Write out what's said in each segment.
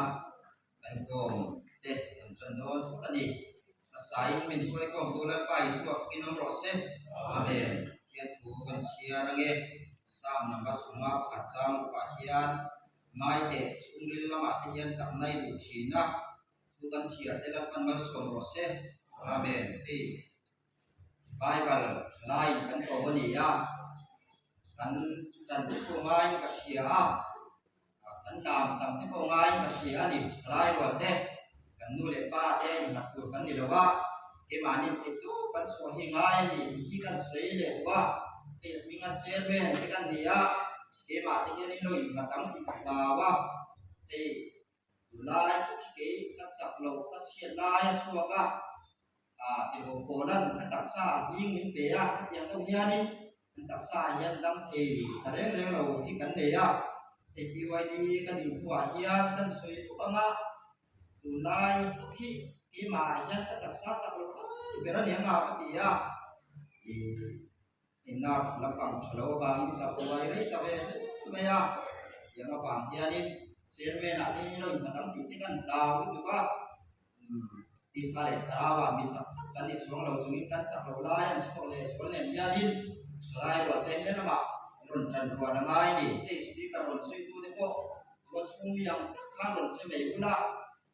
a, kan kawm te kan tan dawn phawt a ni. Hmasain min hruaikhawmtu Lalpa Isua fakin awm rawh se. Amen. Hian thu kan chhiar ange. Psalm number sawma pakhat chang rukah hian ngaiteh chhungril lamah te hian takna i duh thin a, thu kan chhiar te Lalpan malsawm rawh se. Amen. Hei Bible thalaiin kan ko a ni a, kan chan te pawh ngaiin ka hria a, kan lam tam te pawh ngaiin ka hria a ni. Thalai rual te, kan nu leh pa te innghat tur kan ni lo a, keimahni theih tawp kan chhuah hi ngai a ni tih hi kan sawi leh duh a, hei a hminga chairman te kan ni a, keimah te hian in lo innghat ang tih ka hlau a, hei Tunlai tak hi kei ka chak loh ka chhiat lai a chhuak a, ah tihawh pawlan ka taksa ah hling min pe a, hetiang deuh hianin kan taksa ah hian dam thei ta reng reng lo hi kan nei a, hei PYD ka nih hnuah hian kan sawi bawk ang a, tunlai tak hi keimah ah hian ka taksa chak loh lai ber a ni ang a ka ti a, ih. I nerve lampang tha lo avangin ka buai rei ta ve hle mai a, tiang avang hianin chairman ah te hian ilo innghat ang tih te kan hlau lutuk a, umm tisa leh thlarau ah mi chak tak kan ni chuang lo chungin kan chak lo lai an chhuak leh zual nen hianin thalai rual te he lamah rawn tan rual a ngai a ni. Hei speaker rawn sawitu te pawh rual chhung mi ang tak khan rawn che mai ula,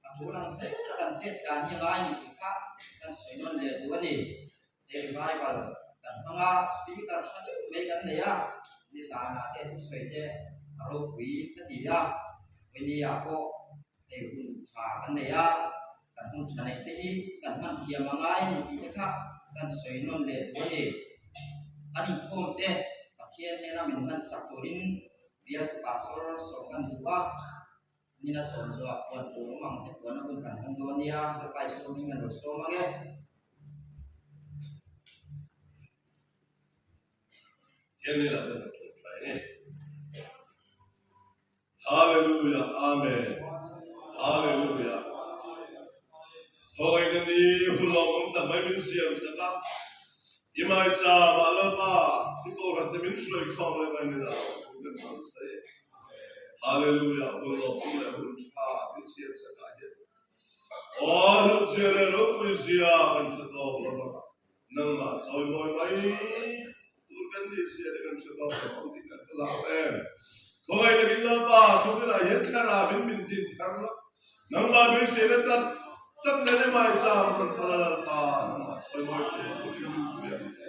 a tul ang zel a kan chet tlan hi a ngai a ni tih kha kan sawi nawn leh duh a ni. Hei revival kan hmang a, speaker tha deuh mai kan nei a, nizanah te thusawi te a ropui ka ti a, vawinia pawh hei hun tha kan nei a, kan hun tha neih te hi kan hman thiam a ngai a ni tih te kha kan sawi nawn leh duh a ni. Kan inkhawm te Pathian hnena min hmansak turin bialtu pastor sawm kan duh a. Nina sawm zawh puan tur awm ang te puan a hun kan hmang dawn nia, Lalpa i sawm hming an lo sawm ang e. Hian ila kan ka ṭawng ṭha e. Hallelujah, Amen. Hallelujah. Khawngaihna ni hun lawmawm tak mai min siam sak a. I maicham ah Lalpa i kohhran te min hruai khawm leh mai nila kan hmang se. Hallelujah hun lawmawm leh hun tha min siam sak ah hian aw hlut zia leh ropui zia kan hre tawk lo vang a, nangmah chawimawi mai tur kan nih zia te kan hre tawk lo vang tih kan hre lau em. Khawngaih takin Lalpa thawkin ah hian thlarau in min din thar la, nangmah beiseina tak tak nen i maicham rawn pal a Lalpa nangmah chawimawi thei turin min pui ang che.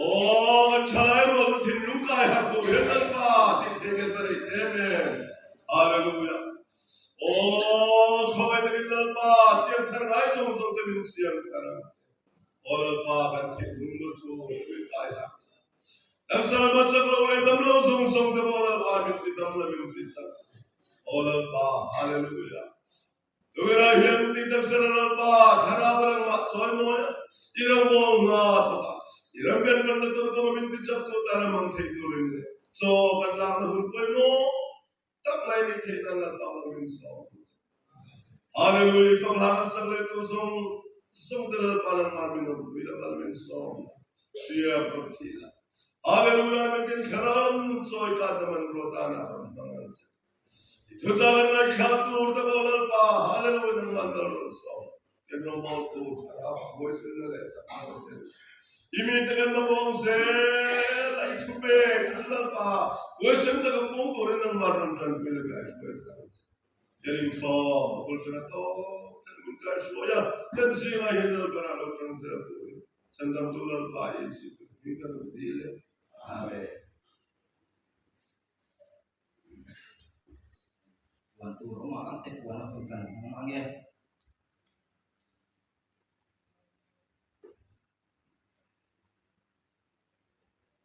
Aw kan thalai rual ka thinlung kai harh tur hian Lalpa tih thei kan va nei em em. Hallelujah. Aw khawngaih takin Lalpa siam thar ngai zawng zawng te min siam thar ang che. Aw Lalpa kan thinlung lu thu pui kai harh. Kan salma chak lo leh dam lo zawng zawng te pawh Lalpa min ti dam la min ti chak. Aw Lalpa Hallelujah. Tunah hian ti tak sela Lalpa thlarau a langmah chawi mawi a, i rawngbawl hna thawk a, i ram kan panna tur kawnga min ti chak tur tan a mang theih turin leh chaw kan lakna hun pawimawh tak mai nih theih nan Lalpa mal min sawm ang che. Hallelujah fak hla kan sak leh tur zawng zawng te Lalpa langmah min awmpui la mal min sawm la, hriam rawn thih la. Hallelujah min ken thlarau lam nun chawi ka ta man ruat ana rawn hmang ang che. I thuchah kan ngaihthlak tur te pawh Lalpa, Hallelujah, nangmah dal rawn sawm. Kan rawngbâwl tur thlarau ah huaisenna leh chakna rawn thlen. I mite kan mamawh ang zel a, i thupek te chu Lalpa, huaisen taka pawng turin nangmah rawn ṭanpui leh kaihruai ka dang che. Kan inkhawm a bul ṭan a tawp thleng min kaihruai a, kan zingah hian Lalpa rah lo ṭang zel turin Chhandamtu Lalpa Jesuh hming ka rawn dil e. Amen. Puan tur awm ang ang te puan a hun kan hmang ang e.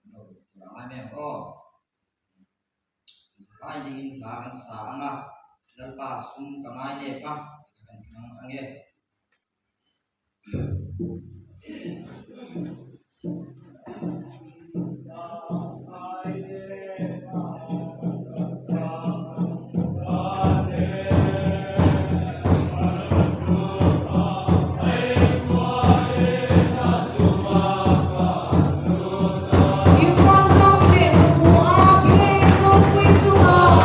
Lo tur ang ai mai ang aw. Zai dingin hla kan sa ang a, Lalpa sum ka ngai nep a, ka kan thlang ang e. I huangtawk lehkhabu a phek ropui chungah.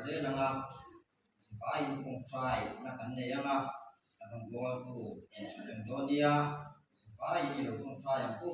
zel ang a, sivaiin tawngtai na kan nei ang a, kan rawngbawltu kan hre reng dawn nia, sivaiin i lo tawngtai ang u.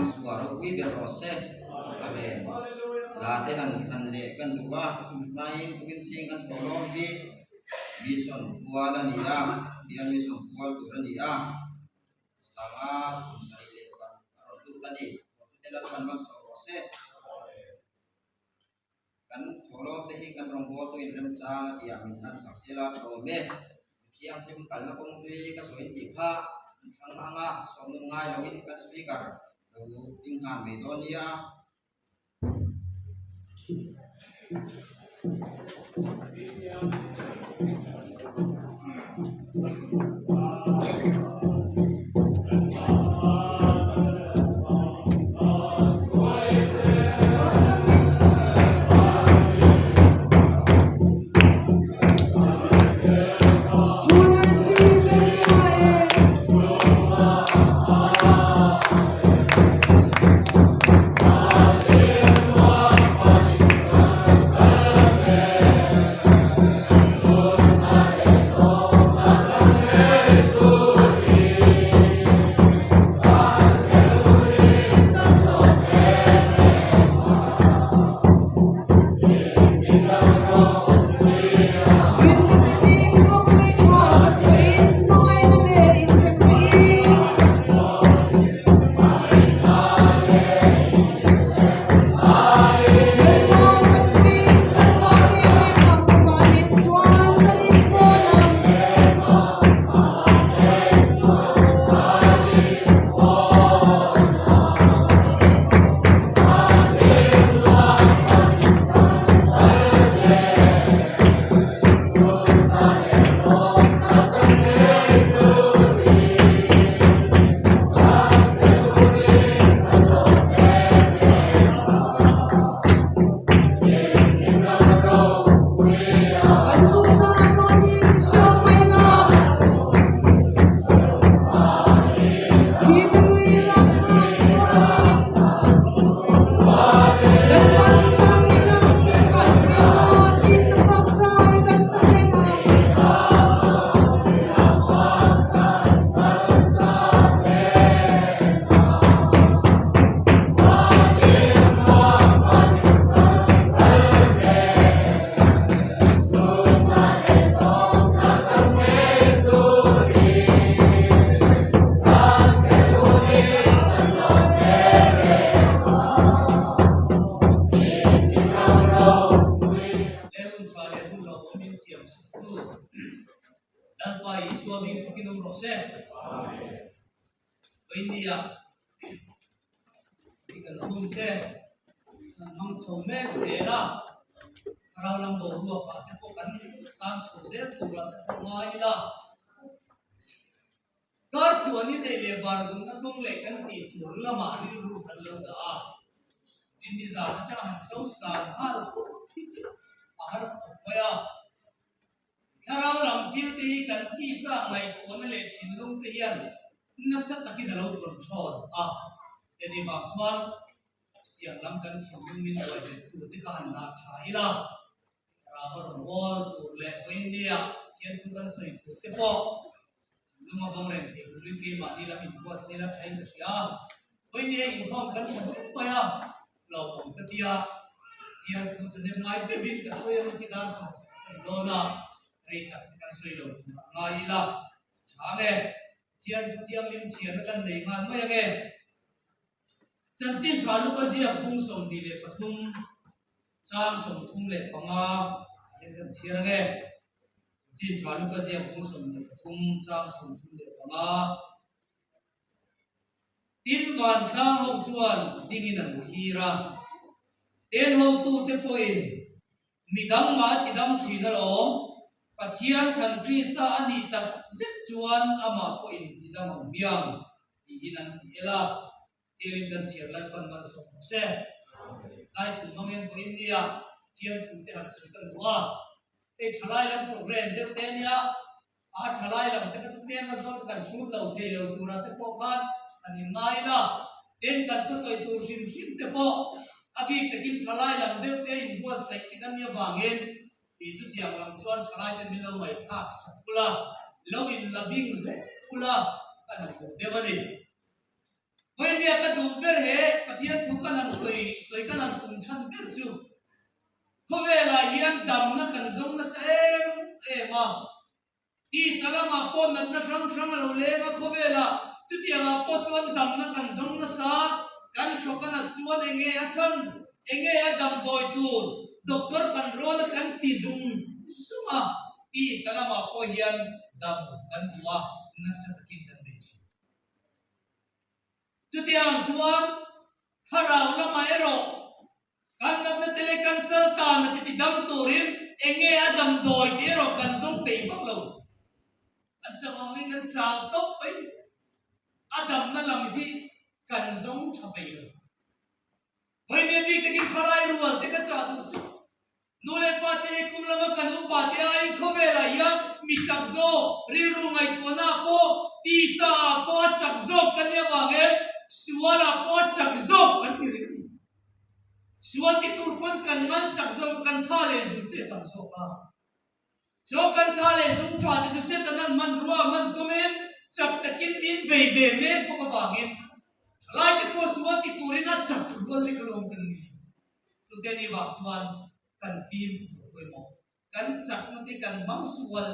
Isua ropui ber rawh se. Amen. Hla te han thlan leh kan duh a, chumi hmain tukin sing kan tawh lawm hi mission pual a ni a, bial mission pual tur a ni a, sanga sumsarih leh paruk a rawn lut a ni. Hotute Lalpan malsawm rawh se. Kan thawhlawm te hi kan rawngbawltu in remchang a tih ah min hlan sak sela tha awm e. Mithianghlim kalna kawng hlui ka sawi tih kha an thlang ang a, sawmnun ngai loin kan speaker lo ding nghal mai dawn nia. awm rawh se. India i kan hun te kan hmang chho mek zel a, thlarau lam boruak ah te pawh kan sang chho zel tur ah te pawh ngai ila. Kar thuan i neih leh bar zumna kawng leh kan tih tur lamah rilru kan lo dah a, Rinni zan atanga han so san nghal thut hi chu a har khawp mai a. Thlarau lam thil te hi kan tisa ngaihtuahna leh thinlung te hian nasa takin a lo control a, heti vang chuan chutiang lam kan thinlung min uai bet tur te kha han dah tha ila, thlarau a rawn bawl tur leh India thianthu kan sawi tur te pawh thinlung a vawng reng thei turin keimahni lam inbuatsaih la thain ka hria. India inkhawm kan tha mai mai a, Hlauhawm ka ti a, Pathian thu chu nem ngai deuhin ka sawi ang ti dan sawm kan dawn a, rei tak te kan sawi lo tur ah ngai ila, tha nge, Pathian thu thianghlim chhiarna kan nei nghal mai ange. Chanchin tha Luka ziak bung 23 chang 35 hian kan chhiar ange. Chanchin tha Luka ziak bung 23 chang 35. Tin, vantlang ho chuan dingin an thlir a, ten hotute pawhin, Mi dang mah a ti dam thin alawm, Pathian thlan Krista a nih tak zet chuan amah pawhin ti dam ang hmiang, tiin an ti el a. Tirin kan chhiar Lalpan malsawm rawh se. Lai thu hmang hian pawhin nia Pathian thute han sawi kan duh a, hei thalai lam program deuh te ania, A thalai lam te kha chu tlem a zawng kan hrut lo thei lo tura te pawh khan an in ngai ila, tin kan thusawi tur hrim hrim te pawh a bik takin thalai lam deuh te in buatsaih te kan nih avangin tih chutiang lam chuan thalai te min lo ngaihthlak sak ula, lo in la bing hle ula ka han duh deuh a ni. Vawinia ka duh ber he Pathian thu kan han sawi sawi kan han tum chhan ber chu Khawvelah hian damna kan zawng nasa em em a, tisa lamah pawh natna hrang hrang a lo leng a, khawvelah chutiangah pawh chuan damna kan zawng nasa, kan hrawk a nat chuan enge a chhan, enge a damdawi tur doctor kan rawn a kan ti zung zung a, tisa lamah pawh hian dam kan duh a, nasa takin kan bei thin. Chutiang chuan thlarau lamah erawh Kan natna te leh kan sal tana te ti dam turin enge a damdawi tih erawh kan zawng peih vak lo. An chang ang in kan chau tawp mai ni. A damna lam hi kan zawng tha peih lo. Vawiin bik takin thalai rual te ka chah duh chu nu leh pa te leh kum lama kan upa te aiin khawvelah hian mi chak zawk, rilru ngaihtuahna ah pawh, tisa ah pawh a chak zawk kan nih avangin sual ah pawh a chak zawk kan ni reng a ni. Sual ti tur pawn kan ngal chak zawk a, kan tha leh zung te a tam zawk a. Chaw kan tha leh zung tha te chu Setanan hmanrua a hman tumin chak takin min bei ve mek bawk avangin thalai te pawh sual ti turin a chak rual lek alawm kan ni. Chute ni vang chuan kan fim khur pawimawh, kan chakna te kan hmang sual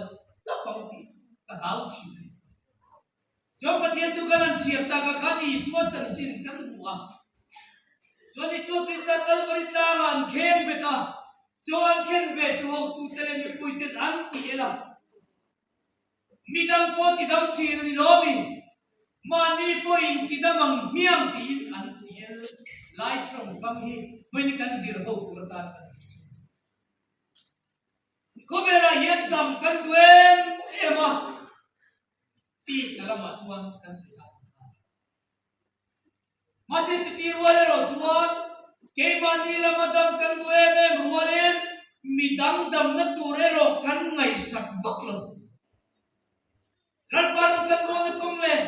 tak ang tih ka hlau thin a ni. Chuan Pathian chu kan han chhiar tak ah khan Isua chanchin kan hmu a. Chuan Isua Krista Kalvari tlangah an kheng bet a, chaw an khen ve chu hotute leh mipuiten an ti el a. Midang pawh tidam thin a ni lo mi, mahni pawhin tidam ang hmiang tiin an ti el. Lai tawngkam hi vawiin kan zir ho tur atan ka ti chu. Khawvelah hian dam kan duh em em a. Tisa lamah chuan kan sawi tak ang kha. Mahse chuti rual erawh chuan keimahni lama dam kan duh em em rualin mi dang damna tur erawh kan ngaihsak vak lo. Lalpa ram kan bawlna kawng leh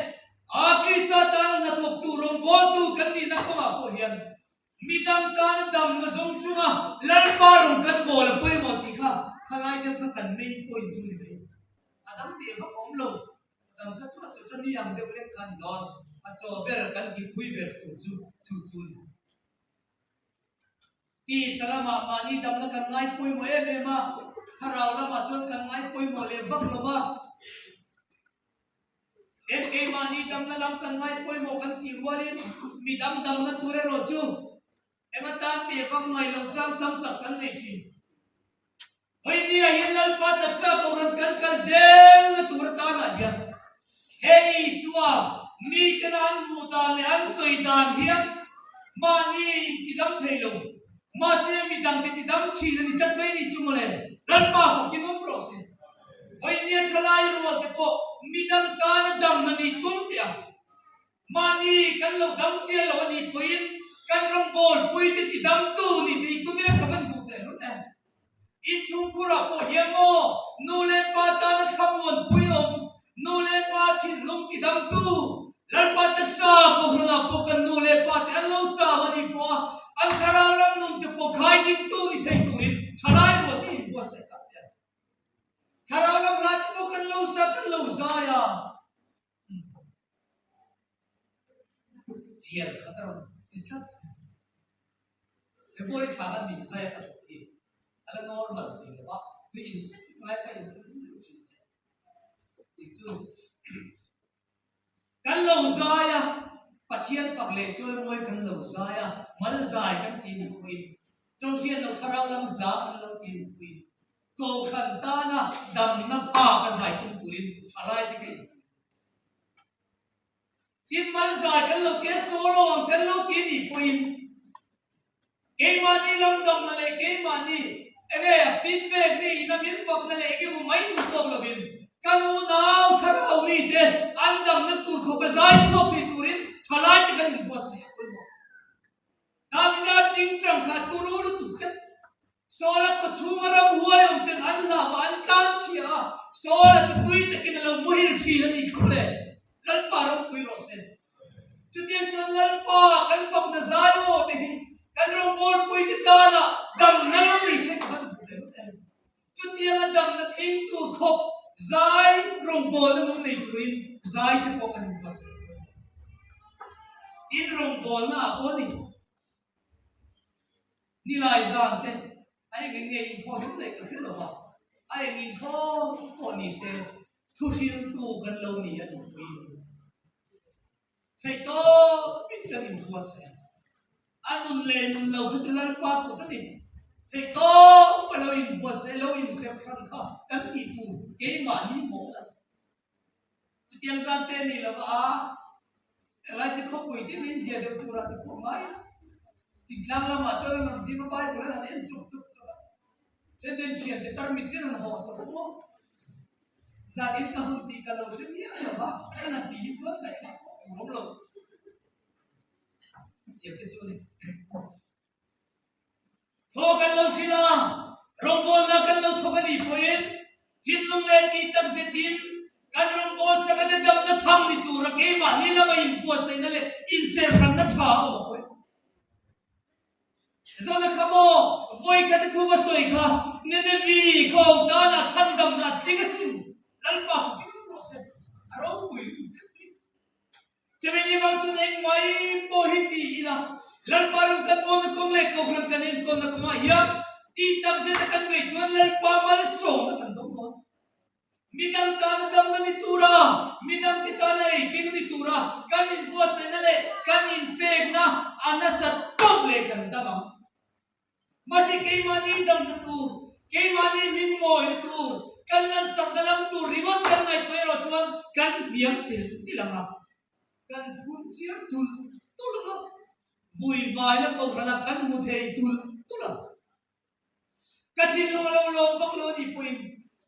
a Krista tana hnathawktu rawngbawltu kan nihna kawngah pawh hian mi dang tana damna zawng chunga Lalpa ram kan bawl a pawimawh tih kha khalai deuh kha kan main point chu ni mai. A dang teh vak awm lo, a dang kha chu a chaw ni ang deuh lek kha a ni dawn, a chaw ber kan kipui ber tur chu chu chu a ni. Tisa lamah mahni damna kan ngai pawimawh em em a, thlarau lamah chuan kan ngai pawimawh leh vak lo va. Tin, keimahni damna lam kan ngai pawimawh kan tih rualin mi dang damna tur erawh chu Eng atan teh vak ngai lo chang tam tak kan nei thin. Vawinia hian Lalpa taksa kohhran kan kal zel na tur atanah hian. He Isua mitena an hmuh dan leh an sawi dan hian mahni intidam thei lo, mahse midangte tidam thin a ni tlat mai ni chu mawle. Lalpa fakin awm rawh se. Vawinia thalai rual te pawh midang tana dam a nih tum teh ang. Mahni kan lo dam chian lo a nih pawhin kan rawngbawlpui te tidamtu nih te i tum ila ka van duh teh lul em. Inchhungkhurah pawh hian maw nu leh pa tana thlamuanpui awm, nu leh pa thinlung tidamtu, Lalpa taksa kohhranah pawh kan nu leh pa te an lo chau a nih pawh a, an thlarau lam nun te pawh khai dingtu ni thei turin thalai ruat hi inbuatsaih tak teh ang. Thlarau lam hla te pawh kan lo sa kan lo zai a. Dial khat a rawn che tlat. February thla khan min zai a ka hlawh hi a la normal thei lo va, tui in sek ngai ka in thil deuh thin che. Tih chu kan lo zai a, Pathian fak leh chawimawi kan lo zai a, mal zai kan ti nih pawhin, Tawngsian lo thlarau lam hla kan lo ti nih pawhin, Kohhran tana damna phak a zai tum turin thalai te ka infuih thung. Tin mal zai kan lo tia solo ang kan lo ti nih pawhin keimahni lam damna leh keimahni enge feedback mi ina min fakna leh enge maw mai duh tawk lovin kan unau thlarau mite an damna tur khawpa zai chhuak thei turin thalai te kan inbuatsaih a pawimawh. Davida tingtang kha turu lutuk tlat. Saula khaw chhunga ramhuai awm ten an hlauh a, an tlan chhia a, Saula chu tui takin a lo muhil thin a nih kha mawle. Lalpa ropui rawh se. Chutiang chuan Lalpa kan fakna zai aw te hi kan rawngbawlpui te tana damna lo ni se ka han hmu lem em. Chutianga damna tling tur khawp zai rawngbawlna nung nei turin zai te pawh kan inbuatsaih dawn a ni. Tin rawngbawlna ah pawh a ni. Nilai zan te a eng eng nge inkhawm in neih ka hre lo va, a eng inkhawm pawh ni se thuhriltu kan lo ni a nih pawhin theihtawpin kan inbuatsaih a. A nun leh nun lo kha chu Lalpa kut a ni. Theihtawp a lo inbuatsaih, lo inserh hran kha kan tih tur keimahni mawh a ni. Chutiang zan te ni lo va a, englai chu khawpui te min zia deuh turah te pawh ngai a. Thingtlang lamah chuan an rawn ding a, Bible an han en chuk chuk chuk a. Then ten thian te tarmit ten an hawh chawp maw? Zan in ka hun tih ka lo hre miah lo va, kan han tih hi chuan ngaihthlak pawh tur awm lo. Tiang te chu a ni. Thaw kan lo hrilh a, rawngbawlna kan lo thawk a nih pawhin thinlung leh tih tak zetin kan rawngbâwl chaka te damna tham ni tura keimahni lama inbuatsaihna leh inserhranna tha a awm pawhin. Zawhna kha maw vawi khat i thu va sawi kha Ninevi khaw danah chhandamna a tling asin, Lalpa fakin awm rawh se, a ropui lutuk tlat mai. Chumi ni vang chuan eng mai pawh hi ti ila, Lalpa ram kan bawlna kawng leh Kohhran kan enkawlna kawngah hian tih tak zeta kan beih chuan Lalpa malsawmna kan dawng dawn. Midang tana damna ni tura, midangte tana eitling ni tura kan inbuatsaihna leh kan inpekna a nasat tawp leh kan dam ang. Mahse keimahni damna tur, keimahni min mawina tur, kan lan chakna lam tur ringawt kan ngaihtuah erawh chuan kan hniam tel tel ang a, kan phun chiar tul tul ang a, vuivaina kohhranah kan hmu thei tul tul ang. Ka thinlung a lo lawm vak lo a nih pawhin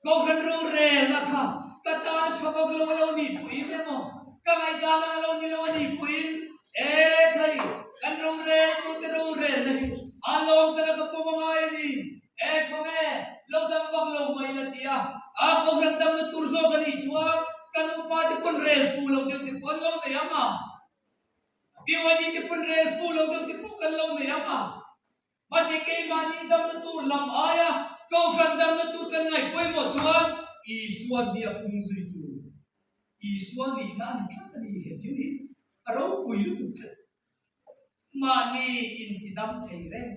kohhran rorelna kha ka tan a chha vak lo a lo nih pawhin emaw ka ngaihdan ang a lo ni lo a nih pawhin e khai kan roreltute rorelna hi a lawm taka ka pawm a ngai a ni e khawnge lo dam vak lo mai la ti a a kohhran damna tur zawk a nih chuan kan upa te pawn rel fu lo deuh te pawh an lo nei ang a BYD te pawn rel fu lo deuh te pawh kan lo nei ang a. Mahse keimahni damna tur lam aia Kohhran damna tur kan ngaih pawimawh chuan Isua hniak hung zui tur Isua nihna a ni tlat a ni he thil hi a ropui lutuk tlat. Mahni intidam thei reng,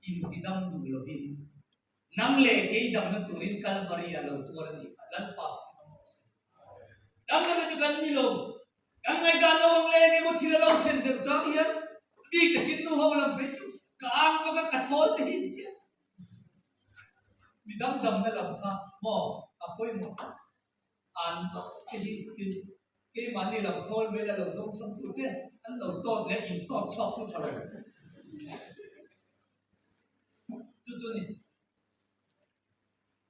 intidam duh lovin nang leh kei damna turin Kalvari a lo tuar a nih kha Lalpa fakin awm rawh se. Damna chu kan ni lo Kan ngaihdan lo ang leh engemaw thil a lo thlen deuh chang hian bik takin nu ho lam phei chu ka ang bawk a, ka thawl te hi intiat. Mi dangdamna lam kha maw a pawimawh tak an vak te hi in. Keimahni lam thawl vela lo dawngsawm tute an lo tawt leh in tawt chhuak chu tha lo. Chu chu ni.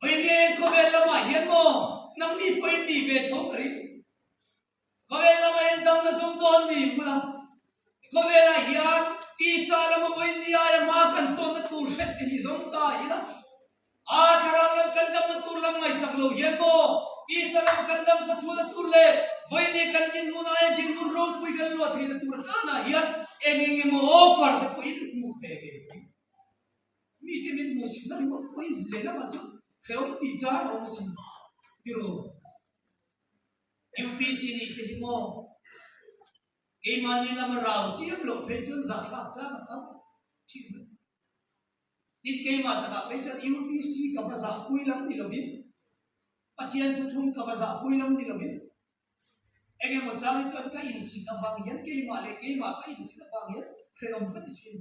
Vawiin khawvel lamah hian maw nangni pawhin ni ve tho ka ring. Khawvel lamah hian damna zawng dawn ni bula khawvelah hian tisa lama vawiin ni aia hma kan sawnna tur hret te hi zawng ta ila a thlarau lam kan damna tur lam ngaihsak lo hian maw tisa lama kan dam khawchhuahna tur leh vawiin ni kan dinhmun aia dinhmun ropui kan luah theihna tur atanah hian eng eng emaw offer te pawhin hmuh ve ngei mai. Mite min hmuhsitna ringawt pawh hi lehlamah chuan hrehawm tih chang a awm asin tiraw? UPC nih te hi maw keimahni lama rau chiam loh phei chuan zahthlak chang a tam thin mai. Tin keimah takah phei chuan UPC ka va zahpui lam ni lovin Pathian thuthlung ka va zahpui lam ni lovin eng emaw chang hi chuan ka insit avang hian keimah leh keimah ka insit avang hian hrehawm ka ti thin.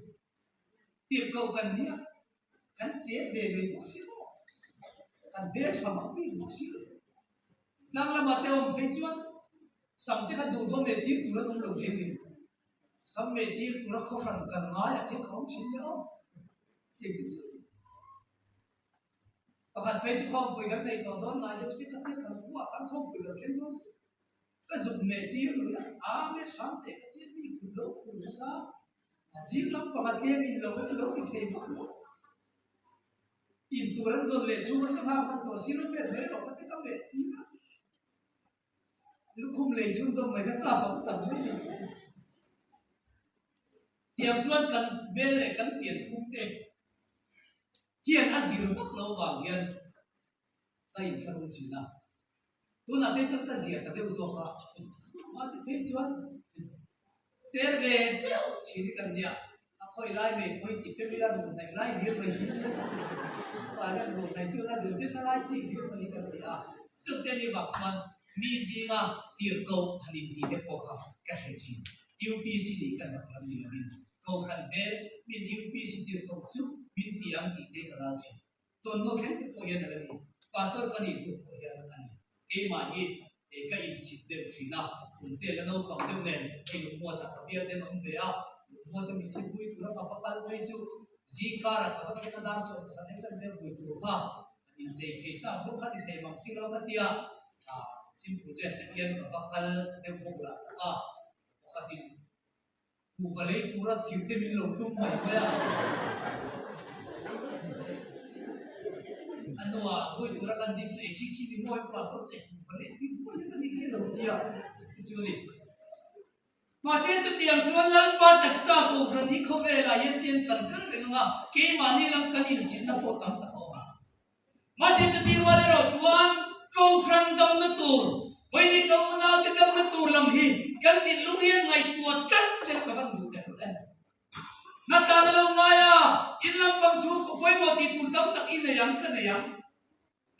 Tirhkoh kan nia, kan chet ve mai bawk si lo, kan hmel tha vak bik bawk si lo. Tlang lamah te awm phei chuan sam te kha duh dawn leh tir tur an awm lo lem lem. Sam leh tir tura khawhran kan ngaiah te ka awm thin nia aw. Tiang te chu a ni. Pakhat phei chu khawmpui kan nei tawh dawn ngai deuh si ka tia kan khuaah khan khawmpui kan thleng dawn si. Ka zuk meh tir lui a, Amen hram teh ka tia mi kut lo khur nasa. A zing lam panga tlem in lo vek a lo ti thei vak lo. In tur an zawn leh chhung an ka nghak hman tawh sir a met mai rawh ka ti ka meh tir a. Lukhum lei chhun zawm mai kha chak awm tam mai ni. Tiang chuan kan hmel leh kan pian phung te hian a zir vak lo vang hian ka inthlahrung thin a. Tunah te chuan ka zia ta deuh zawk a, mahni phei chuan cher ve deuh thin hi kan nia, a khawi lai mai pawh hi ti pem ila ruh hnaih lai hlir mai hi Thailand ruh hnaih chu a duh deuhna lai chi hlir mai hi kan ni a, chute ni vang chuan mi zinga tirhkoh han intih te pawh kha ka hre thin. UPC nih ka zak lam ni lovin Kohhran hmel min UPC tirhkoh chu min ti ang tih te ka lau thin. Tawnhnaw thleng te pawh hian a la ni. Pastor ka nih hnu pawh hian a ni. Keimah hi ka insit deuh thin a, kum te la naupang deuh nen hei Lungmuatah ka bial ten awm ve a, Lungmuata mi thil vui tura ka va kal phei chu zingkarah ka va thleng a dar 11 hei chan vel vui tur kha an inchei phei sa vur kha ni thei mang si lo ka tia, simple dress te hian ka va kal deuh bawk lah tak a, pakhatin Kuhva lei tura thir te min lo tum mai mai a. A hnuah vui tura kan ding chu ei khi khi ni maw pastor chu ei kuhva lei tir pawh hi ka ni hle lo tia ti chu a ni. Mahse chutiang chuan Lalpa taksa Kohhran hi khawvelah hian tiang kan kal reng ang a, keimahni lam kan inzirna pawh tam tak a awm ang. Mahse chuti rual erawh chuan Kohhran damna tur, vawiin ka unaute damna tur lam hi kan thinlung hian ngaihtuah tlat sel ka van duh teh em. Hnatlan a lo ngai a, in lampang chhungkaw pawimawh tih tur tam tak i nei ang ka nei ang.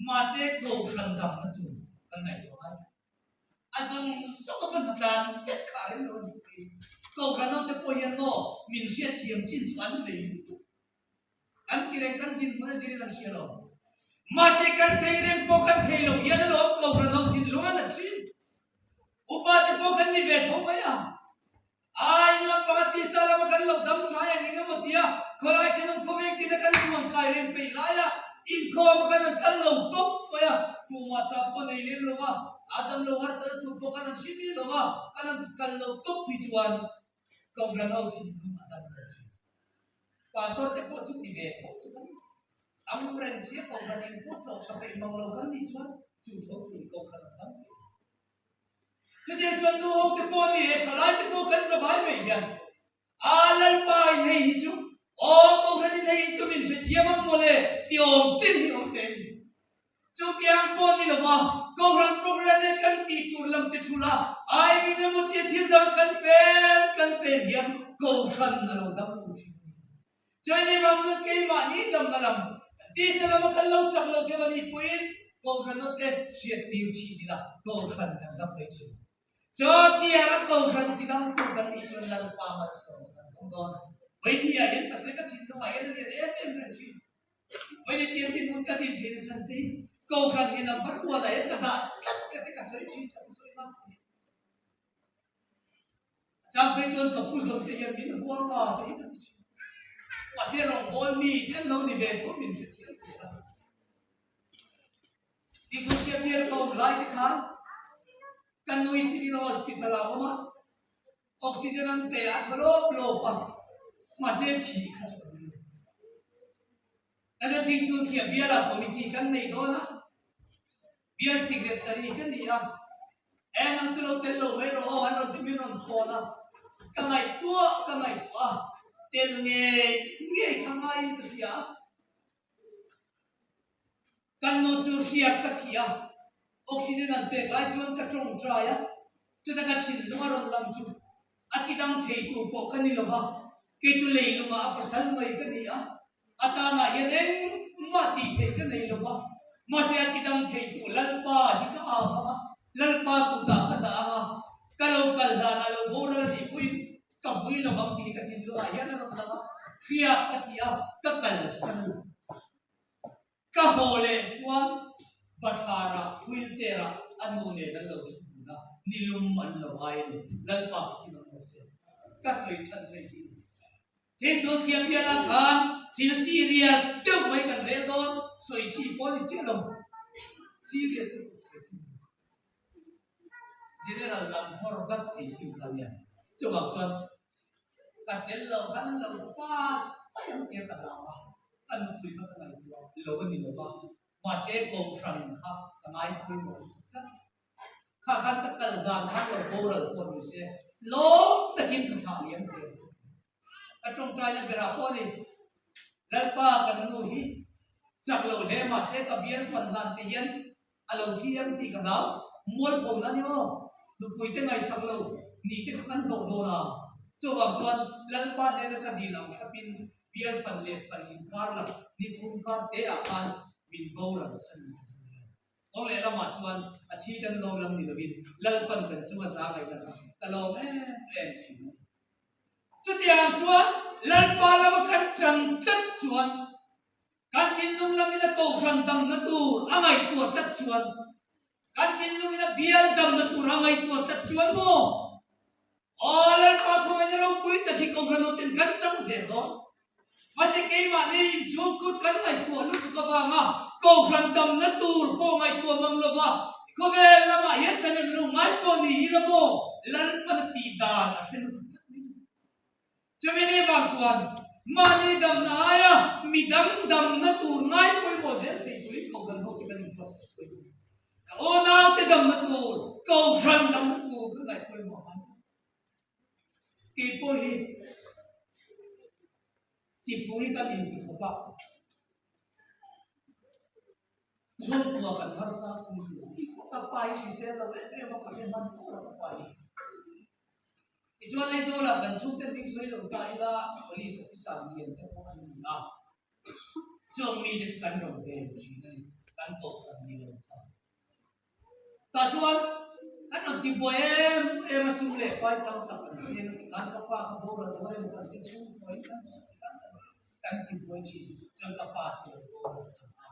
Mahse Kohhran damna tur kan ngaihtuah ngai tlat. A zawng zawng a va hnatlan vek kha a rem lo a nih pawhin Kohhran ho te pawh hian maw min hriatthiam chin chu an nei lutuk. An ti reng, kan dinhmun a zirin an hria lo. Mahse kan thei reng pawh kan thei lo hian alawm Kohhran ho thinlung an thin. Upa te pawh kan ni ve tho mai a. Ai lampanga tisa lama kan lo dam tha eng eng emaw tia khawlai thenawm khawveng tina kan chuan kai reng peih laia inkhawm a kan han kal lo tawp mai a. Tumah chah pawh nei lem lo va, a dam lo harsat a thup pawh kan han hre miah lo va, kan han kal lo tawp hi chuan Kohhran ho thinlung a dam lo thin. Pastor te pawh chu ti ve tho chu kan tam reng sia Kohhran in pawh tlawh tha peih mang lo kan nih chuan chu tho chu ni Kohhran an tam thei. Chutiang chuan nu ho te pawh ni e thalai te pawh kan zavai mai hian a Lalpa in hei hi chu aw Kohhran in hei hi chu min hrethiam ang mawle ti awm chin hi awm ve a ni. Chutiang pawh ni lova Kohhran programme leh kan tih tur lam te thul a, ai eng emaw tia thil dang kan pen kan pen hian Kohhran a lo dam lo thin a ni. China vang chuan keimahni damna lam kan tisa lama kan lo chak lo deuh a nih pawhin Kohhran aw te hriat tir thin ila Kohhran kan dam mai thin. Chutianga Kohhran ti dam tur kan nih chuan Lalpa malsawmna kan dawng dawn. Vawinia hian ka sawi ka thinlungah hian a lian em em reng thin. Vawiin tiang dinhmun ka din theihna chhan che hi Kohhran hi number one ah hian ka dah tlat ka ti ka sawi thin ka thusawi ngam pawh hi. Chang phei chuan ka pu zawm te hian min huang a te hi ka ti thin. Mahse rawngbâwl mi te an lo ni ve tho min hrethiam zel a. Tichuan bial ka awm lai te khan ka nui Civil Hospital ah a awm a, oxygen an pe a tha lawp lawp a, mahse thih kha chu a ni lo. Kan Thingsul thiam bialah committee kan nei dawn a, bial secretary ka ni a, eng ang chu lo tel lo mai rawh aw an rawn ti min rawn phone a, ka ngaihtuah ka ngaihtuah a, tel ngei ngei kha ngaiin ka hria a. Kan nu chu hriat ka thi a, oxygen an pek lai chuan ka tawngtai a, chuta ka thinlung a rawn lang chu a ti dang thei tur pawh ka ni lo va, kei chu leilungah a pasal mai ka ni a, a tanah hian engmah tih theih ka nei lo va, mahse a ti dang thei tu Lalpa hi ka au ang a, Lalpa kutah ka dah ang a, ka lo kal hlanah lo boral a nih pawhin ka vui lo vang tih ka thinlungah hian a rawn lang a, hriat ka ti a, ka kalsan a. Ka haw leh chuan bathlarah wheelchair ah a nu nen an lo thu dun a, nilum an lo ngai a ni. Lalpa fakin awm rawh se. Ka sawi chhan chu hei hi a ni. Thingsul thiam bialah khan thil serious deuh mai kan rel dawn, sawi chi pawh a ni chiah lo. Serious lutuk sawi chi ni lo. General lam nghawr dat thei thil kha nia. Chuvang chuan ka tel lo khan an lo pass mai ang tia ka hlau a, ka nupui kha ka ngaihtuah lo a ni lo va, mahse kohhran kha ka ngaipawimawh lutuk tlat. Kha khan ka kal dan khan lo boral pawh ni se lawm takin ka thlah liam thei ang. Ka tawngtaina berah pawh a ni, Lalpa kan nu hi chak lo hle mahse ka bial fan hlan te hian A lo thi em tih ka hlau. Mualpho na ni aw. Nupuite ngaihsak lo ni te kha kan hlawh dawn a. Chuvang chuan Lalpa hnena ka dil ang thlapin bial fan leh fan inkar lak ni thum kar te ah khan min boral san ni ta mai a. Kawng leh lamah chuan a thi kan lawm lam ni lovin Lalpan kan chunga za ngaihna kha ka lawm em em thin a ni. Chutiang chuan Lalpa lama kan tan tlat chuan Kan thinlung lamin a kohhran damna tur a ngaihtuah tlat chuan, kan thinlungin a bial damna tur a ngaihtuah tlat chuan maw? Aw Lalpa khawngaihna ropui tak hi kohhran awtin kan chang zel dawn. Mahse keimahni inchhungkut kan ngaihtuah lutuk avanga kohhran damna tur pawh ngaihtuah mang lova khawvel lamah hian ṭhahnem lo ngai pawh ni ila maw? Lalpan a tih dan a hre lutuk tlat mai chu. Chumi ni vang chuan mahni damna aia mi dang damna tur ngai pawimawh zel thei turin Kohhran hote kan inhmasawn pawimawh. Ka unaute damna tur, Kohhran damna tur kan ngaih pawimawh a ngai ta. Kei pawh hi tifui kan inti khawp a. Chhungkua kan harsa thung thin a, ka pa hi hrisel lo em em a, ka hre hman tawh lo ka pa hi. Tichuan Aizawlah kan chhungte hming sawi lo ta ila Police officer lian te pawh an ni a, chuang mite chu kan rawn bel thin a ni, kan kohhran ni lo kha. Tah chuan kan rawn ti buai em em a, sum leh pai tam tak an seng a tikhan ka pa kha boral dawn emaw kan ti chhungkuain kan chhuah tikhan kan ti buai thin, chuan ka pa chu lo boral ta a.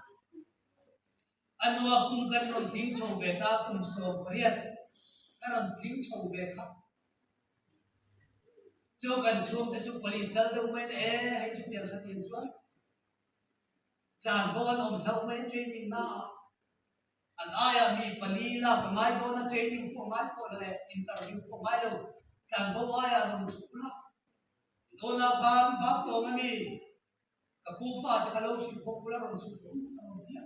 A nua kum kan rawn tling chho ve ta, kum 18 ka rawn tling chho ve kha. Chu kan chhungte chu police dal deuh mai na e hei chu tiang kha tiang chuan tlan bo an awm hlauh mai training na ah. An aiah mi pali lak a ngai dawn a, training pawh a ngai tawh lo e, interview pawh a ngai lo, tlanbo aiah rawn chhuk la. Dawnah khan bak tawng a mi, ka pu fate kha lo hrilh bawk ula rawn chhuk rawh u, a rawn ti a.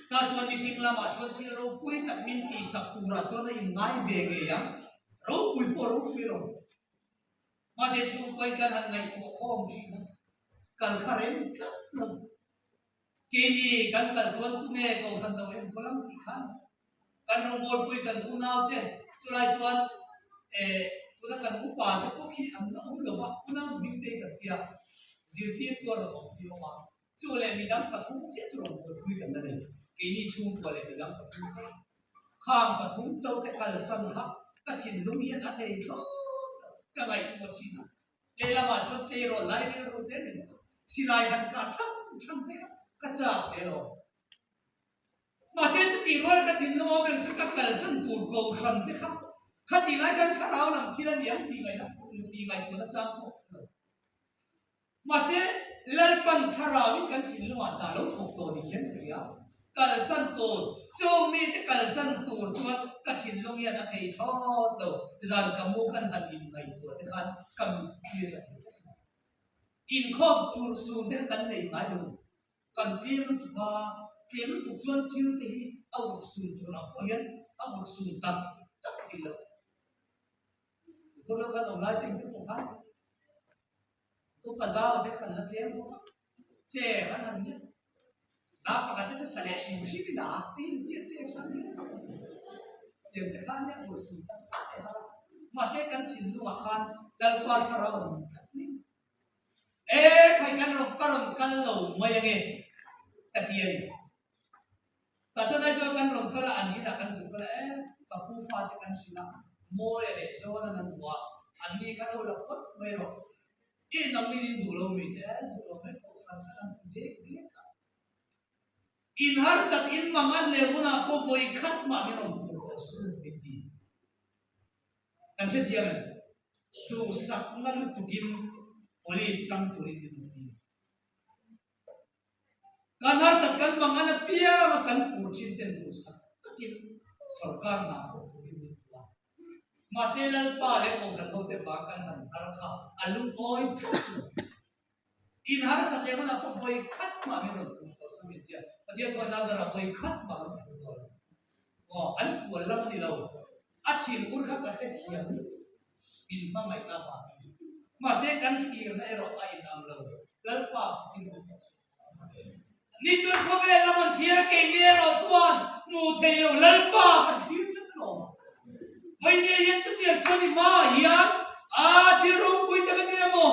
Tah chuan mihring lamah chuan thil ropui tak min tihsak turah chuan a inngai ve ngei ang, ropui pawh ropui lo. Mahse chhungkawi kan han ngaihtuah khawm thin a, kal kha rem tlat lo. Keini kan kal chuan tunge kohhran lo enkawl ang tih khan kan rawngbawlpui kan unaute chulai chuan eh tuna kan upa te pawh khi an la awm lo va, unau hming te hi kan tia zirtirtu a rawn awm hi awm a, chu leh midang pathum chiah chu rawngbawlpui kan la nei, keini chhungkua leh midang pathum chiah. Khang pathum chote kalsan kha ka thinlung hian a thei thlawt lo, ka ngaihtuah thin a. Lehlamah chuan tleirawl lai rilru te ni bawk a, silai han kah chang chang te kha ka chak ve lo. Mahse chutih ruala ka thinlung awm reng chu ka kalsan tur kohhran te kha khatih lai khan thlarau lam thil a ni ang tih ngaihna tih ngaihtuahna chang pawh ka hre lo. Mahse Lalpan thlarauin kan thinlungah hna lo thawk tawh ni hian ka hria. Kalsan tur, chung mite kalsan tur chuan ka thinlung hian a thei thlawt lo. Zan ka mu khan han inngaihtuah te khan ka mittir a thei tlat lo. Inkhawm tur sun te kha kan nei ngai lo. Kan tlem lutuk a, tlem lutuk chuan thil te hi a urh sun tur ang pawh hian a urh sun tak tak thei lo. Khawlai khan awm lai te te pawh khan upa zau te kan la tlem bawk a, che an han nia. Dah pakhat te chu sa leh hrim hrim ila te in tia che khan nia. Tlem te khan nia urh sun tak tak te kha. Mahse kan thinlungah khan Lalpa thlarau a nung tlat mai. E khai kan rawn ka rawn kal lo mai ange ka ti a ni. Tah chuan Aizawl kan rawn kal a, an inah kan zuk kal a, e ka pu fate kan hrilh a, Mawia leh Zawna an duh a, an ni kha lo la phawt mai rawh. I nangnin in duh lo mi te, e duh lo mai kohhran khan an ti dek dek a. In harsat in mang an leh hunah pawh vawi khat mah min rawn pur tawh su min ti. Kan hrethiam em? Duhsakna lutukin police tang turin min rawn ti. Kan harsat kan mang an apiang a kan pur thin ten duhsak takin sorkar hna thawh turin min duh a. Mahse Lalpa leh Kohhran hote vang kan han har kha a lungawi tlat lo. In harsat leh hunah pawh vawi khat mah min rawn pur tawh su min tia. Pathian khawi Nazarah vawi khat mah kan pur tawh lo. Aw, an sual lam a ni lo. A thinur kha ka hrethiam lutuk. Min hmangaihna vang a ni. Mahse kan thlirna erawh a inang lo. Lalpa fakin awm rawh se. Ni chuan khawvel lam an thlir a, keini erawh chuan hmuh theih lo Lalpa kan thlir tlat alawm. Vawinia hian chutiang chuan i hmaah hian a thil ropui tak a ni emaw?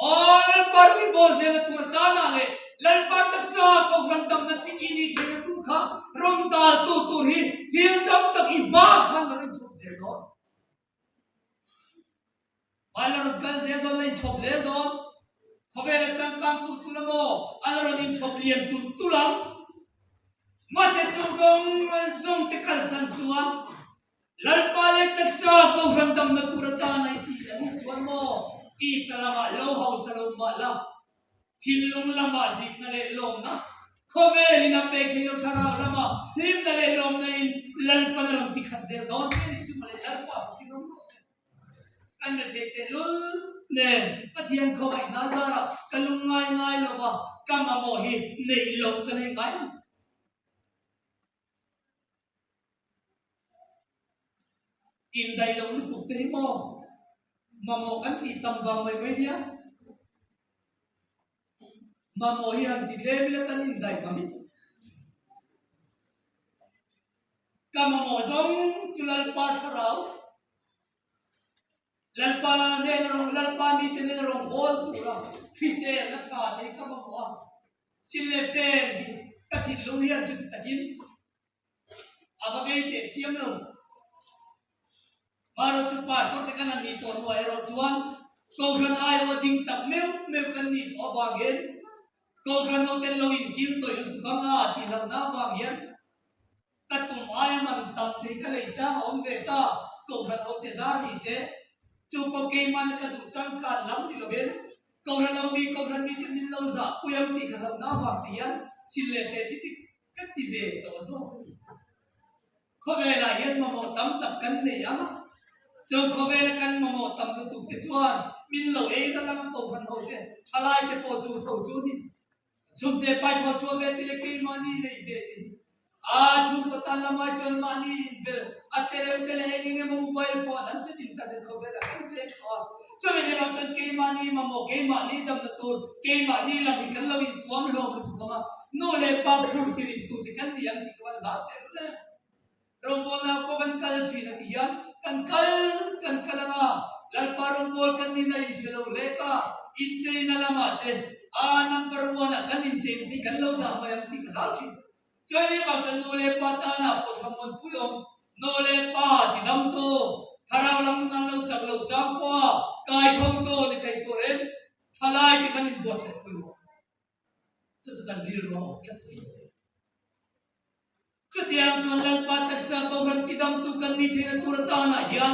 Aw Lalpa rawng i bawl zelna tur atanah leh Lalpa taksa Kohhran damna tling i nih theihna tur kha rawn daltu tur hi thil tam tak i hmaah khan lo inchhawp zel dawn. A la rawn kal zel dawn, la inchhawp zel dawn. Khawvel a changkang tulh tulh a maw? A la rawn inchhawp lian tulh tulh ang. Mahse chung zawng zawng te kalsan chuan Lalpa leh taksa Kohhran damna tur atana i ti a nih chuan maw tisa lamah lo hausa lo mah la, thinlung lamah hlimna leh lawmna, khawvelin a pek theih lo thlarau lamah hlimna leh lawmna in Lalpan a rawn ti khat zel dawn che a nih chu mawle Lalpa fakin awm rawh se. Kan rethei tehlul nen Pathian khawngaihna zarah ka lung ngai ngai lo va, ka mamawh hi neih loh ka nei ngai lo. Indaih loh lutuk te hi maw mamawh kan tih tam vang mai mai nia. Mamawh hi han ti tlem ila kan indaih mai. Ka mamawh zawng chu Lalpa thlarau, Lalpa nena rawng, Lalpa mite nena rawng bawl tura hriselna tha te hi ka mamawh a. Sil leh pen hi ka thinlung hian chuti takin a va vei teh chiam lo. Marawh chu pastor te kan han nih tawh hnuah erawh chuan Kohhran aiawh ding tak meuh meuh kan nih tawh avangin Kohhran ho ten lo inkil tawih lutuk ang a tih hlauhna avang hian ka tum aia man tam thei ka lei chang a awm ve ta. Kohhran ho te zar ni se chu pawh keimahna ka duh changkan lam ni lovin Kohhran ho mi Kohhran mite min lo zah pui ang tih ka hlauhna avang te hian sil leh fe ti tik ka ti ve tawh zawk a ni. Khawvelah hian mamawh tam tak kan nei ang a, chuan khawvela kan mamawh tam lutuk te chuan min lo ei ral ang a Kohhran ho te thalai te pawh chu tho chu ni. Chhungte paithaw chhuah ve ti leh keimahni nei ve ti hi a chhungkaw tan lamai chuan mahni inbel a tlereuh te leh eng eng emaw mobile phone an set internet khawvelah kan cheng tawh a. Chumi ni lam chuan keimahni mamawh keimahni damna tur keimahni lam hi kan lo intuam hlawm lutuk ang a, nu leh pa phur tir intute kan ni ang tih chu an hlau teh rul em. Rawngbawlna pawh kan kal thin a ti hian kan kal kan kal ang a, Lalpa rawngbâwl kan nihna inhre lo hlek a, incheina lamah te a number one ah kan incheina tih kan lo dah mai ang tih ka hlau thin. Chuan vang chuan nu leh pa tana pawh thlamuan pui awm, nu leh pa ti dam tu, thlarau lam nun an lo chak lo chang pawha kai tho tu ni thei turin thalai te kan inbuatsaih pawimawh. Chu chu kan rilru a awm tlat si. Chutiang chuan Lalpa taksa Kohhran tidamtu kan nih theihna tur atanah hian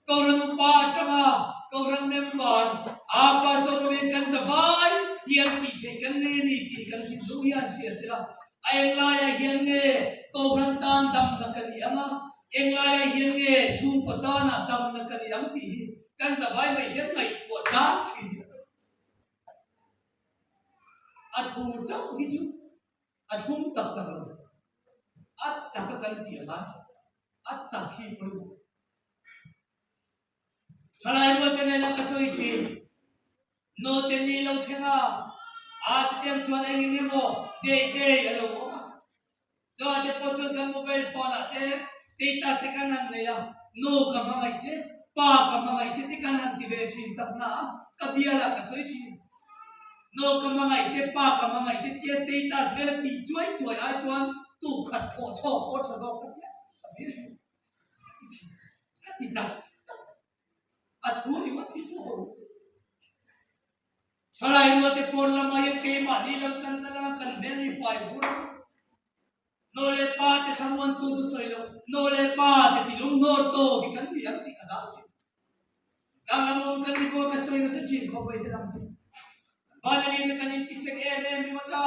Kohhran upa atanga Kohhran member a Pastor Robin kan zavai hian tih theih kan nei a ni tih kan thinlung hian hria sela, a englaiah hian nge Kohhran tan damna ka ni ang a, englaiah hian nge chhungkaw tanah damna ka ni ang tih hi kan zavai mai hian ngaihtuah tlang thin hi a ni. A thu chauh hi chu a thlum tak tak lo. A taka kan tih a ngai. A tak hi pawimawh. Thalai rual te nena ka sawi thin. Naute ni lo thleng a, a chutiang chuan eng eng emaw dei dei a lo awm a. Chuan te pawh chuan kan mobile phone ah te status te kan han nei a, Nu ka hmangaih che, Pa ka hmangaih che ti kan han ti ve thin tak na a, ka bial ah ka sawi thin. Nu ka hmangaih che, Pa ka hmangaih che tia status vel a tih chuai chuai ai chuan tu khat thawh chhawk pawh tha zawk ka tia ka bial thin. Ka ti tak tak. A thu ringawt hi chu ho. Thalai ruate pawn lamah hian keimahni lam kan la lang a, kan hmel hi fai vur a. Naw leh pa te thlamuantu chu sawi lo, naw leh pa te ti lunghnawr tawk hi kan ni ang tih ka hlau thin. Tlang lam awm kan ni pawh ka sawi nasa thin khawp mai helam hi. Ban a lian a kan intisek em em ringawt a,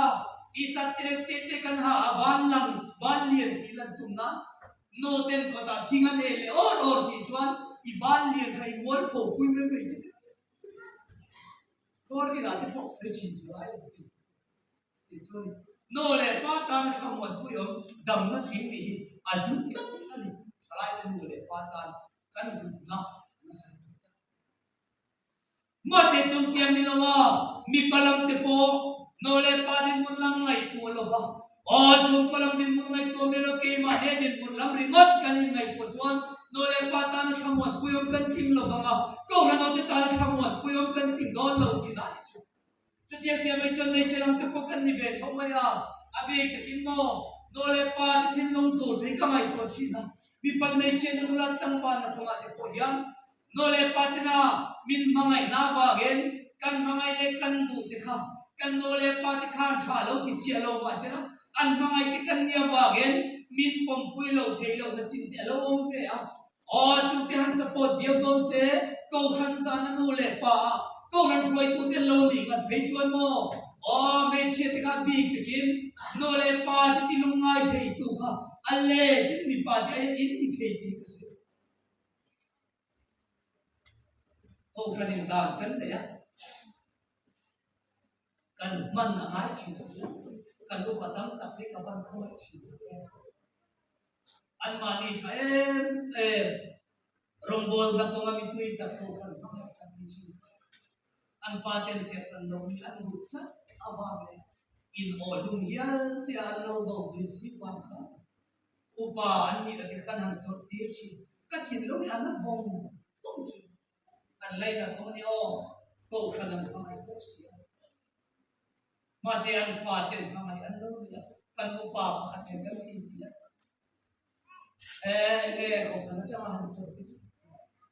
tisa te reuh te te kan ha a, ban lang, ban lian tih lan tum nan naw ten kawtah thing a nei leh awr awr si chuan i ban lian kha i mualpho pui mai mai te ka ti. Kawr inah te pawh sawi thin chu ai lo ti. Tih chu a ni. Nu leh pa tana thlamuan pui awm damna thing nih hi a hlu tlat a ni. Thalaite nu leh pa tan kan hlutna a nasa lutuk tlat. Mahse chungtiang ni lo a, mipa lam te pawh nu leh pa dinhmun lam ngaihtuah lo va, Aw, chhungkaw lam dinhmun ngaihtuah mai lo, keimah he dinhmun lam ringawt kan inngaihtuah chuan nu leh pa tana thlamuan puiawm kan tling lo vang a, Kohhran ho te tana thlamuan puiawm kan tling dawn lo tih dan hi chu. Chutiang chiah mai chuan hmeichhe lam te pawh kan ni ve tho mai a, a bik takin maw nu leh pa te thinlung tur te hi ka ngaihtuah thin a, mipat hmeichhia na nula tlangvalna kawngah te pawh hian Nu leh pa tena min hmangaihna avangin kan hmangaih leh kan duh te kha kan nu leh pa te khan tha lo ti chiah lo mahsela an hmangaih te kan nih avangin min pawmpui lo thei lo na chin te a lo awm ve a. Aw chu te han support viau dawn se Kohhran zana nu leh pa a Kohhran hruaitu te an lo nih ngat phei chuan maw aw hmeichhia te kha bik takin nu leh pa te ti lungngai thei tu kha a let in mipa te aiin in ni thei tih ka sawi. Kohhranin dan kan nei a, kan hman a ngai thin si a, kan upa tam tak hi ka van khawngaih thin tak em. Anmahni tha em em, rawngbawlna kawnga mi tui tak kohhran hmangaih tak ni thin. An pa ten serh tan lo mi an duh tlat avang leh in aw hlum hial te an lo do ve si vang kha Upa an nih na te kha kan han chawlh tir thin. Ka thinlung hi a na vawng vawng thin. An lainat awm a nia aw, Kohhran an hmangaih bawk si a. Mahse an fa ten hmangaih an lo ni a, kan upa pakhat nen kan ti ti a. Eh, enge Kohhran atanga han chawlh te chu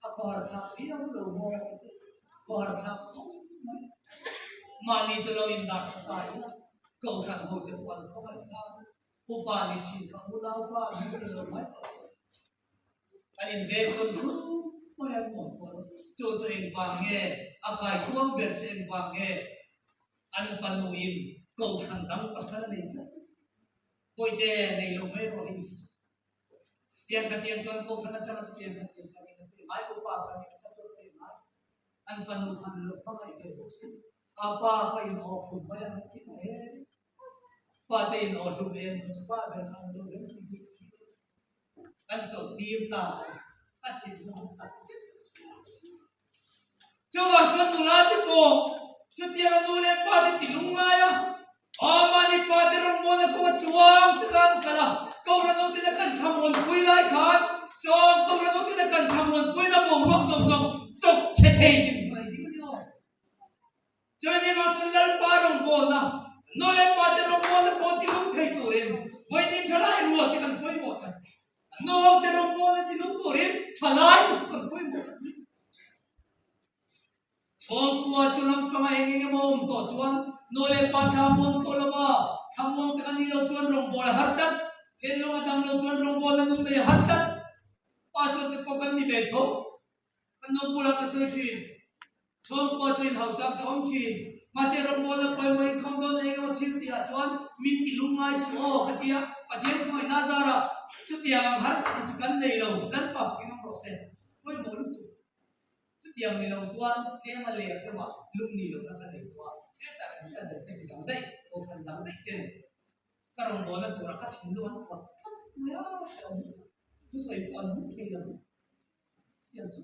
a khawhar thlak viau lo maw ka ti. Khawhar thlak khawp mai. Mahni chu lo indah tha ta ila, Kohhran ho te pawh an khawngaih thlak. Upa ni thin ka unaupa an hmu thei lo mai tawh si. Kan inveng tawn thum mai an awm tawh lo. Chu chu engvang nge? A kaikuang ber chu engvang nge? An fanu in kohhran dang pasal nei tlat. Pawite nei lo mai rawh hei hi chu. Tiang kha tiang chuan kohhran atanga chu tiang kha tiang kha nih ka ti ngai, upa kha nih ka chawlh thei ngai. An fanu khan lo hmangaih ve bawk si. A pa kha in awk hlum mai ang a ti mai he. Fate in aw hlum em kha chu pa ber kha an lo reng si bik si lo. Kan chawlh tir ta a ni. A thinlung tak zet Chuvang chuan nula te pawh chutianga nu leh pa te ti lung ngai a, aw mahni pa te rawngbawlna kawnga tluang taka an kal a, Kohhran hoten a kan thlamuanpui lai khan chuan Kohhran hoten a kan thlamuanpuina boruak zawng zawng chawk chhe thei dinhmun a ni ding a ni aw. Chumi ni vang chuan Lalpa rawngbawlna, nu leh pa te rawngbawlna pawh tinung thei turin vawiin thalai rual te kan pawimawh tak. Nu ho te rawngbawlna tinung turin thalai te pawh kan pawimawh tak mai. Chhawngkua chu lampanga eng eng emaw awm tawh chuan nu leh pa thlamuang tawh lo va, thlamuang tak a nih loh chuan rawngbawlh a har tlat. Thinlung a dam lo chuan rawngbawlna nung nei a har tlat. Pastor te pawh kan ni ve tho. Kan nu bulah ka sawi thin. Chhawngkua chu inhauh chak te awm thin. Mahse rawngbawlna pawimawh inkhawm dawn eng emaw thil tihah chuan min ti lung ngai suh aw ka ti a, Pathian khawngaihna zarah chutiang ang harsatna chu kan nei lo, Lalpa fakin awm rawh se. Pawimawh lutuk. Chutiang ni lo chuan tlem a leng deuhah lung ni lohna ka nei tawh a, hetah kan cousin te mi dang daih, kohhran dang daih ten ka rawngbawlna turah ka thinlung an pawt tlat mai a, hrehawm lutuk. Thusawi pawh an hmu thei lo. Chutiang chu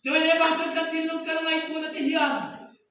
Chuan hevang chuan kan thinlung kan ngaihtuahna te hian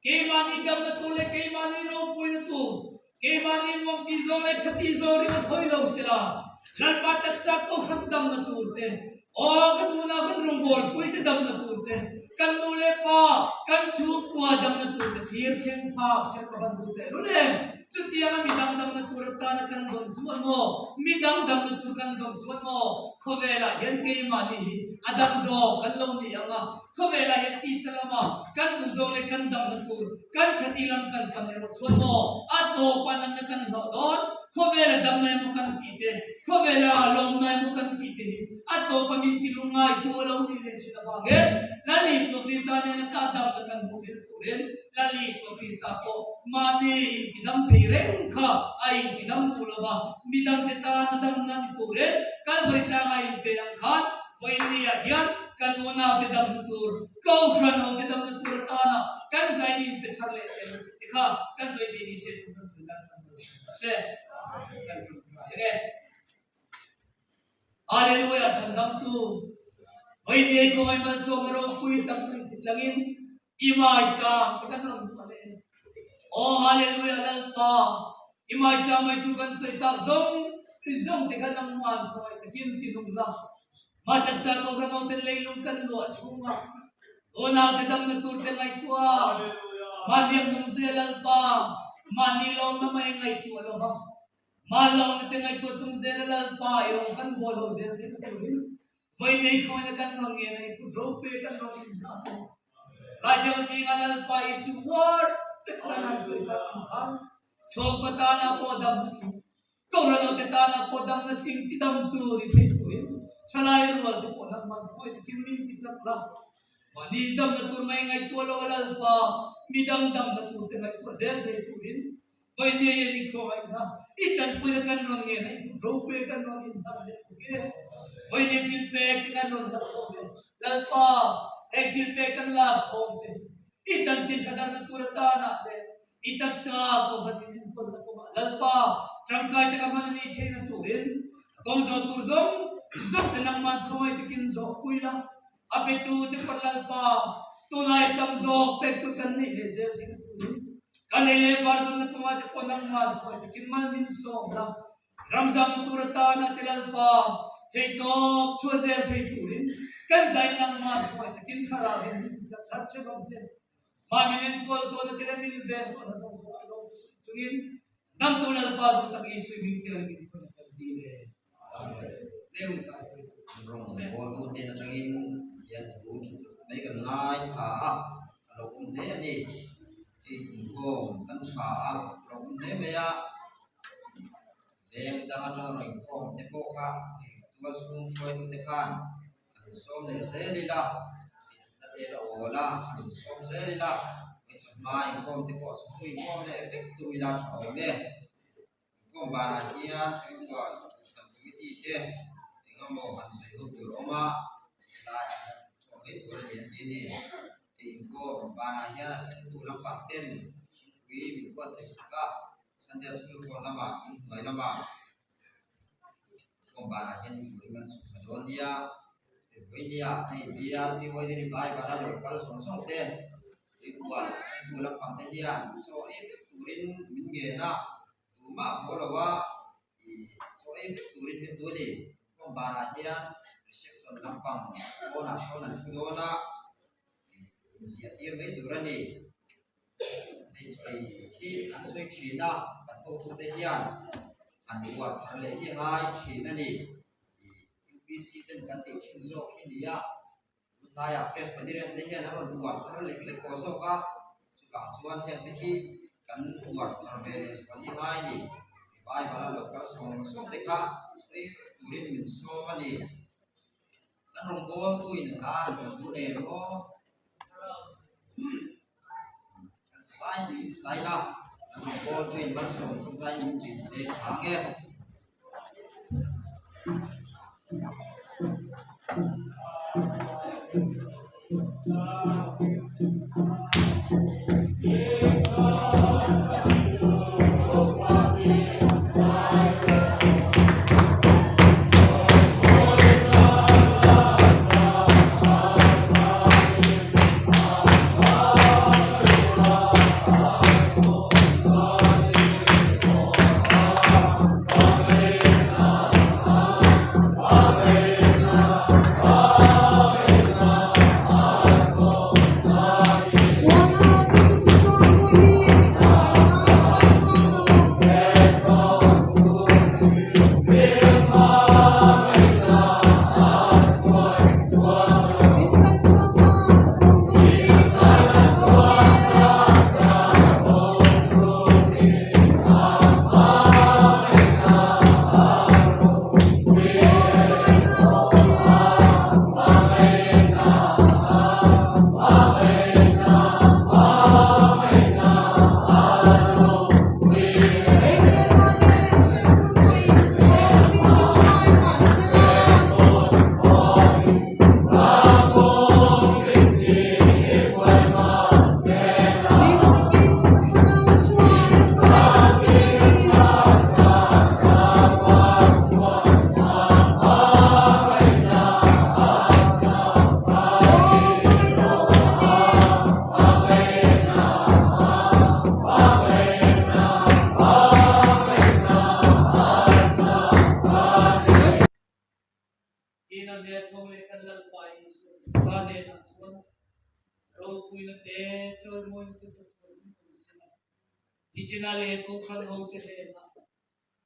keimahni damna tur leh keimahni ropuina tur, keimahni nuam tih zawng leh tha tih zawng ringawt hawi lo sela, Lalpa taksa kohhran damna tur te, aw kan unau kan rawngbawlpui te damna tur te, kan nu leh pa, kan chhungkua damna tur te thir thleng phak sel ka van duh teh lul em? Chutianga midang damna tur atana kan zawn chuan maw? Midang damna tur kan zawn chuan maw? Khawvelah hian keimahni hi a dam zawk kan lo ni ang a, khawvelah hian tisa lama kan duh zawk leh kan damna tur kan thati lam kan pan erawh chuan maw a tawpa natna kan hlawh dawn? Khawvela damna emaw kan tih te, khawvela lawmna emaw kan tih te hi a tawpa min ti lungngaitu a lo nih leh thin avangin Lal Isua Krista nena ta damna kan hmuh theih turin Lal Isua Krista pawh mahni intidam thei reng kha a intidam duh lo va, midangte tana damna ni turin Kalvari tlanga inpe ang khan vawiinniah hian kan unaute damna tur, Kohhran hote damna tur atana kan zaini inpe thar leh thei ang tih te kha kan sawi thei ni se thu kan sawi lai khan lo sawi ta se kan ṭawngṭai ang e. Hallelujah Chhandamtu vawiinniah i khawngaih malsawm a ropui tak mai ti changin I maichang te kan rawn duh a le. Aw Hallelujah Lalpa, i maichang mai tur kan sawi tak zawng zawng te kha nangman khawngaih takin ti nung la. Mah taksa kohhran ho ten leilung kan luah chhunga unaute damna tur te ngaihtuah mahni ang nung zui a Lalpa, mahni lawmna mai ngaihtuah lova mah lawmna te ngaihtuah chung zel a Lalpa i rawng kan bawl ho zel theihna turin Vawi nei khawngaihna kan rawn ngen a, i kut ropui kan rawn inhna bawk. Laideuh zinga Lalpa Isu uar tak kan han sawi tak ang khan, chhawngkaw tana pawh damna tling, Kohhranawte tana pawh damna tling tidamtu ni thei turin thalai rual te pawh nangman khawi takin min ti chak la. Mahni damna tur mai ngaihtuah lo a Lalpa, midang damna tur te ngaihtuah zel thei turin Hawi nei a ni khawngaihna i tanpuina kan rawn ngen a, i kut ropui kan rawn inhlan leh bawk e. Hawi nei thil pek te kan rawn hlak khawm e. Lalpa, heng thil pek kan lak khawm te hi i chanchin thadarna tur atanah leh i taksa kohhran in enkawlna kawngah Lalpa tangkai taka hman a nih theihna turin a kawng zawh tur zawng zawng te nangman khawngaih takin zawhpui la, a petu te pawh Lalpa tunai tam zawk pektu kan neih leh zel theihna turin Kan ei leh var zawnna kawngah te pawh nangmah hruai takin mal min sawm la, ramzangna tur atana te Lalpa theihtawp chhuah zel thei turin kan zai nangmah hruai takin thlarau in min tichak thar che vang che. Mah min enkawl tawhna te leh min ven tawhna zawng zawng a lawm thusawi chungin Damtu Lalpa duh tak Isui hming tel min khawn a kan dil e. Amen. Leu kai pui. Rawng bawltu hnen atangin Pathian thu mai kan ngaithla a, a lo awm hle a ni. Hei inkhawm kan tha a, a lo awm hle mai a, veng dang atanga rawn inkhawm te pawh kha hei tual chhung hruaitute khan an insawm leh zel ila, hei thutna te la awl a, an insawm zel ila, hei chawhma inkhawm te pawh chawhnu inkhawm leh vek tum ila tha awm e. Inkhawm banah hian tuibual Kohhran Committee te eng emaw han sawi ho tur a awm a, helaiah hian thutkhawm mai tur a ni an ti a ni. Hei inkhawm banah hian a thlengtu lampang ten thingpui min buatsaih sak a, Sunday School hall lamah inhnuai lamah inkhawm banah hian mipui kan chhuk thla dawn nia. Vawinia hei bial PYD Revival a lo kal zawng zawng te Tuibual thlengtu lampang te hian chaw ei vek turin min ngen a, tumah haw lo a ih chaw ei vek turin min duh a ni. Khawm banah hian reception lampang pawnah sawn an thu dawn a, ih inziah tir mai tur a ni. Hei chaw ei hi an sawi thin a, kan hotute hian han uar thar leh hi a ngai thin a ni. Ih UPC ten kan tih thin zawk hi nia. Tunlaiah Presbyterian te hian an rawn uar thar lek lek tawh zawk a, chuvang chuan heng te hi kan uar thar ve leh zual hi ngai a ni. Bible a lo kal sawng sawng te kha sawi vek turin min sawm a ni. Kan rawngbawltu in hla han chan duh nen aw. Kan savai tiin sai la, kan rawngbawltu in malsawm tawngtai min ṭin se ṭha nge. Ina nen tho leh kan Lalpa Isua Krista hnenah chuan ropuina te chawimawina te chatuan in awm se la, Thisen leh Kohhran hote hnenah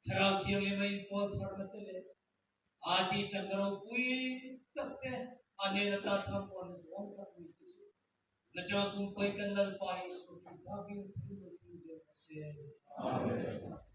Thlarau Thianghlim a inpawl tharna te leh a tihchakna ropui tak te a hnen ata thlamuanna duhawm tak mai te chu Nachang kum pawi kan Lalpa Isua Krista hming thil lo thleng zel rawh se. Amen.